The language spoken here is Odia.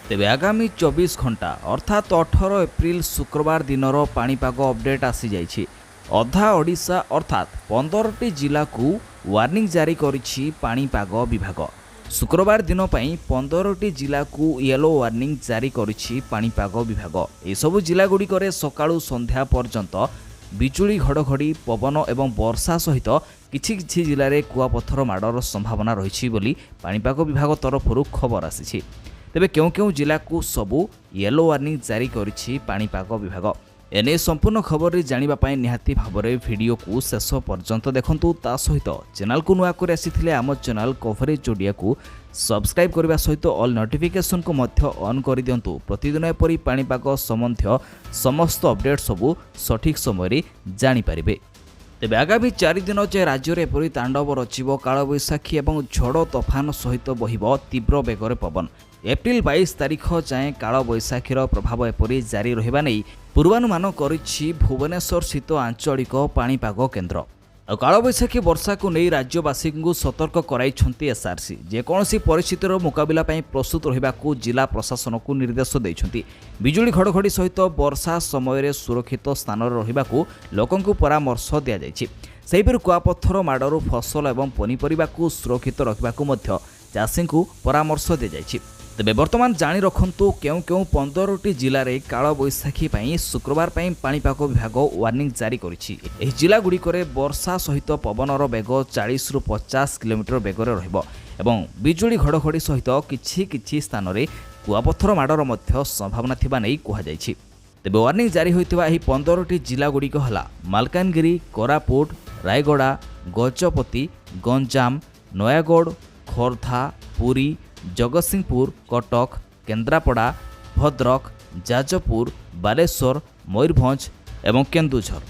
ତେବେ ଆଗାମୀ 24 ଘଣ୍ଟା ଅର୍ଥାତ୍ 18 ଏପ୍ରିଲ ଶୁକ୍ରବାର ଦିନର ପାଣିପାଗ ଅପଡେଟ୍ ଆସିଯାଇଛି। ଅଧା ଓଡ଼ିଶା ଅର୍ଥାତ୍ 15ଟି ଜିଲ୍ଲାକୁ ୱାର୍ଣ୍ଣିଂ ଜାରି କରିଛି ପାଣିପାଗ ବିଭାଗ। ଶୁକ୍ରବାର ଦିନ ପାଇଁ 15ଟି ଜିଲ୍ଲାକୁ ୟେଲୋ ୱାର୍ଣ୍ଣିଂ ଜାରି କରିଛି ପାଣିପାଗ ବିଭାଗ। ଏସବୁ ଜିଲ୍ଲାଗୁଡ଼ିକରେ ସକାଳୁ ସନ୍ଧ୍ୟା ପର୍ଯ୍ୟନ୍ତ ବିଜୁଳି, ଘଡ଼ଘଡ଼ି, ପବନ ଏବଂ ବର୍ଷା ସହିତ କିଛି କିଛି ଜିଲ୍ଲାରେ କୁଆପଥର ମାଡ଼ର ସମ୍ଭାବନା ରହିଛି ବୋଲି ପାଣିପାଗ ବିଭାଗ ତରଫରୁ ଖବର ଆସିଛି। ତେବେ କେଉଁ କେଉଁ ଜିଲ୍ଲାକୁ ସବୁ ୟେଲୋ ୱାର୍ଣ୍ଣିଂ ଜାରି କରିଛି ପାଣିପାଗ ବିଭାଗ, ଏନେଇ ସମ୍ପୂର୍ଣ୍ଣ ଖବରରେ ଜାଣିବା ପାଇଁ ନିହାତି ଭାବରେ ଭିଡ଼ିଓକୁ ଶେଷ ପର୍ଯ୍ୟନ୍ତ ଦେଖନ୍ତୁ। ତା ସହିତ ଚ୍ୟାନେଲକୁ ନୂଆ କରି ଆସିଥିଲେ ଆମ ଚ୍ୟାନେଲ କଭରେଜ ଓଡ଼ିଆକୁ ସବସ୍କ୍ରାଇବ୍ କରିବା ସହିତ ଅଲ୍ ନୋଟିଫିକେସନକୁ ମଧ୍ୟ ଅନ୍ କରିଦିଅନ୍ତୁ। ପ୍ରତିଦିନ ଏପରି ପାଣିପାଗ ସମ୍ବନ୍ଧୀୟ ସମସ୍ତ ଅପଡେଟ୍ ସବୁ ସଠିକ୍ ସମୟରେ ଜାଣିପାରିବେ। ତେବେ ଆଗାମୀ 4 ଦିନ ଯାଏ ରାଜ୍ୟରେ ଏପରି ତାଣ୍ଡବ ରଚିବ କାଳବୈଶାଖୀ ଏବଂ ଝଡ଼ ତୋଫାନ ସହିତ ବହିବ ତୀବ୍ର ବେଗରେ ପବନ। ଏପ୍ରିଲ 22 ତାରିଖ ଯାଏଁ କାଳବୈଶାଖୀର ପ୍ରଭାବ ଏପରି ଜାରି ରହିବା ନେଇ ପୂର୍ବାନୁମାନ କରିଛି ଭୁବନେଶ୍ୱର ସ୍ଥିତ ଆଞ୍ଚଳିକ ପାଣିପାଗ କେନ୍ଦ୍ର। ଆଉ କାଳବୈଶାଖୀ ବର୍ଷାକୁ ନେଇ ରାଜ୍ୟବାସୀଙ୍କୁ ସତର୍କ କରାଇଛନ୍ତି ଏସ୍ଆର୍ସି। ଯେକୌଣସି ପରିସ୍ଥିତିର ମୁକାବିଲା ପାଇଁ ପ୍ରସ୍ତୁତ ରହିବାକୁ ଜିଲ୍ଲା ପ୍ରଶାସନକୁ ନିର୍ଦ୍ଦେଶ ଦେଇଛନ୍ତି। ବିଜୁଳି ଘଡ଼ଘଡ଼ି ସହିତ ବର୍ଷା ସମୟରେ ସୁରକ୍ଷିତ ସ୍ଥାନରେ ରହିବାକୁ ଲୋକଙ୍କୁ ପରାମର୍ଶ ଦିଆଯାଇଛି। ସେହିପରି କୁଆପଥର ମାଡ଼ରୁ ଫସଲ ଏବଂ ପନିପରିବାକୁ ସୁରକ୍ଷିତ ରଖିବାକୁ ମଧ୍ୟ ଚାଷୀଙ୍କୁ ପରାମର୍ଶ ଦିଆଯାଇଛି। ତେବେ ବର୍ତ୍ତମାନ ଜାଣି ରଖନ୍ତୁ, କେଉଁ କେଉଁ 15ଟି ଜିଲ୍ଲାରେ କାଳବୈଶାଖୀ ପାଇଁ ଶୁକ୍ରବାର ପାଇଁ ପାଣିପାଗ ବିଭାଗ ୱାର୍ଣ୍ଣିଂ ଜାରି କରିଛି। ଏହି ଜିଲ୍ଲାଗୁଡ଼ିକରେ ବର୍ଷା ସହିତ ପବନର ବେଗ 40ରୁ 50 କିଲୋମିଟର ବେଗରେ ରହିବ ଏବଂ ବିଜୁଳି ଘଡ଼ଘଡ଼ି ସହିତ କିଛି କିଛି ସ୍ଥାନରେ କୁଆପଥର ମାଡ଼ର ମଧ୍ୟ ସମ୍ଭାବନା ଥିବା ନେଇ କୁହାଯାଇଛି। ତେବେ ୱାର୍ଣ୍ଣିଂ ଜାରି ହୋଇଥିବା ଏହି 15ଟି ଜିଲ୍ଲାଗୁଡ଼ିକ ହେଲା ମାଲକାନଗିରି, କୋରାପୁଟ, ରାୟଗଡ଼ା, ଗଜପତି, ଗଞ୍ଜାମ, ନୟାଗଡ଼, ଖୋର୍ଦ୍ଧା, ପୁରୀ, ଜଗତସିଂହପୁର, କଟକ, କେନ୍ଦ୍ରାପଡ଼ା, ଭଦ୍ରକ, ଯାଜପୁର, ବାଲେଶ୍ୱର, ମୟୂରଭଞ୍ଜ ଏବଂ କେନ୍ଦୁଝର।